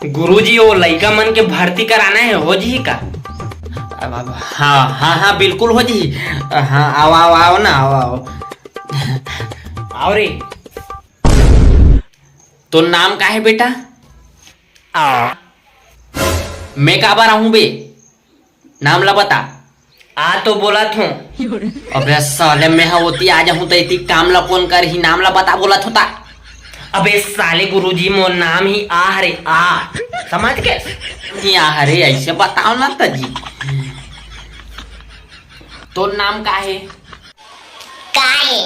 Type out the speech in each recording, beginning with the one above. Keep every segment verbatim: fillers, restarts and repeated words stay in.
गुरुजी, वो लइका मन के भर्ती कराना हे, हो जही का? अब, अब, हाँ, हाँ, हाँ, बिल्कुल हो जही। हाँ, आओ, आओ, आओ ना, आओ, आओ। आओ रे। तोर नाम का हे बेटा? मैं काबर आहूँ बे? नाम ला बता। आ तो बोलत हूँ। अबे साले, मैं हा ओती आ जाहूँ त एती काम ला कोन करही? नाम ला बता बोलत हों ता। अबे साले गुरुजी, मोर नाम ही आ हरे, आ। समझ गे? ही आ हरे, ऐसे बताओ ना त जी। तोर नाम का हे? का हे?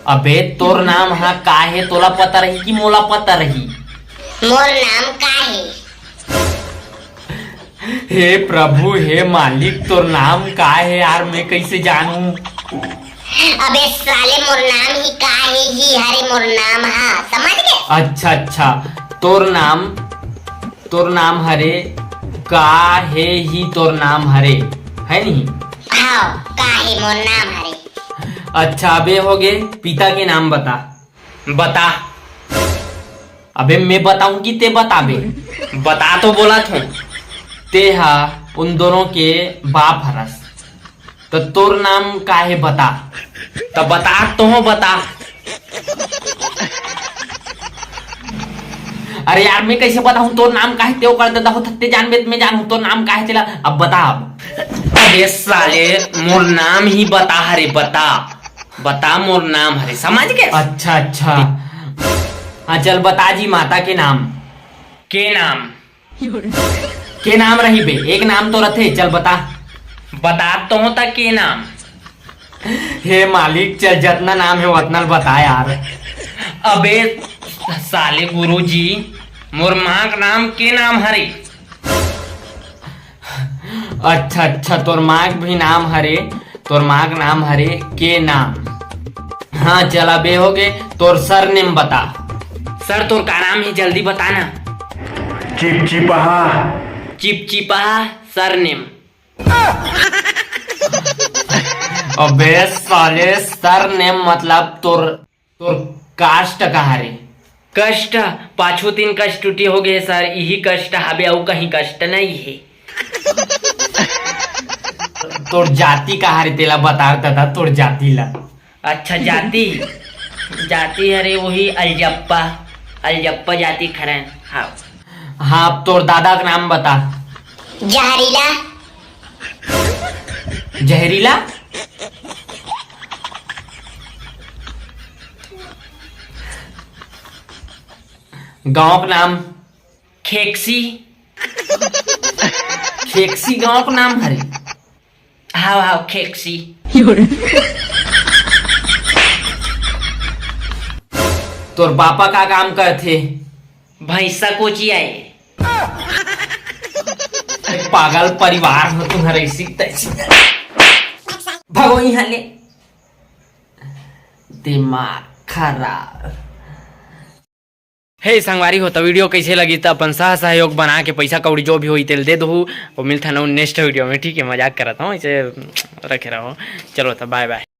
अबे, तोर नाम हा का हे, तोला पता रही कि मोला पता रही? मोर नाम का हे? हे प्रभु, हे मालिक, तोर नाम का हे यार, मैं कैसे जानूं? अबे साले, मोर नाम ही का हे, ही हरे मोर नाम हा, समझ गे? अच्छा, अच्छा, तोर नाम, तोर नाम हरे, का हे ही तोर नाम हरे, है नहीं? हाँ, का हे मोर नाम हरे। अच्छा, अबे हो गे, पिता के नाम बता। बता। अबे मैं बताऊं कि ते बताबे? बता तो बोलत हूँ। ते हा उन दोनों के बाप हरस, त तोर नाम का हे बता? त बता तो हो, बता। अरे यार, मैं कैसे बताऊं तोर नाम का हे? तें कर देता हो, ते जानबे त मैं जानहूं तोर नाम का हे तेला। अब बता अब। अबे साले, मोर नाम ही बता हरे, बता। बता, मोर नाम हरे, समझ गे? अच्छा, अच्छा। हाँ, चल बता जी, माता के नाम। के नाम? के नाम रही बे? एक नाम तो रथे, चल बता। बता तो हों ता के नाम। हे मालिक, चल जतना नाम हे ओतना ल बता यार। अबे साले गुरुजी, मोर माँ के नाम के नाम हरे। अच्छा, अच्छा, तोर माँ के भी नाम हरे, तोर माँ के नाम हरे के नाम। हाँ, चल, अबे हो गे, तोर सरनेम बता। सर, तोर का नाम हे, जल्दी बता ना। चिपचिपहा। चिपचिपहा सरनेम। अबे साले, सरनेम मतलब तोर तोर कास्ट का हरे? कष्ट, पाछू तीन कष्ट टूटी हो गए सर, इही कष्ट हवे, अउ कहीं कष्ट नहीं हे। तोर जाति का हरे, तेला बता देता, तोर जाति ला। अच्छा, जाति, जाति हरे वही अलजप्पा, अलजप्पा जाति खरन। हाँ। हाँ, अब तोर दादा का नाम बता। जहरीला। जहरीला? गांव का नाम? खेकसी। खेकसी गांव का नाम हरे? हाव, हाव, खेकसी। तोर पापा का काम करथे? भैंसा कोचिया हे। पागल परिवार हो तुम्हारे, इसी तैसी। भगो यहाँ ले। दिमाग खराब। हे संगवारी हो, त video कैसे लगी त अपन सह सहयोग बना के पैसा कौड़ी जो भी होई तेल दे दहू। अउ मिलथन अउ next video में, ठीक है? मजाक करत हूँ, इसे रखे रहो। चलो त bye bye।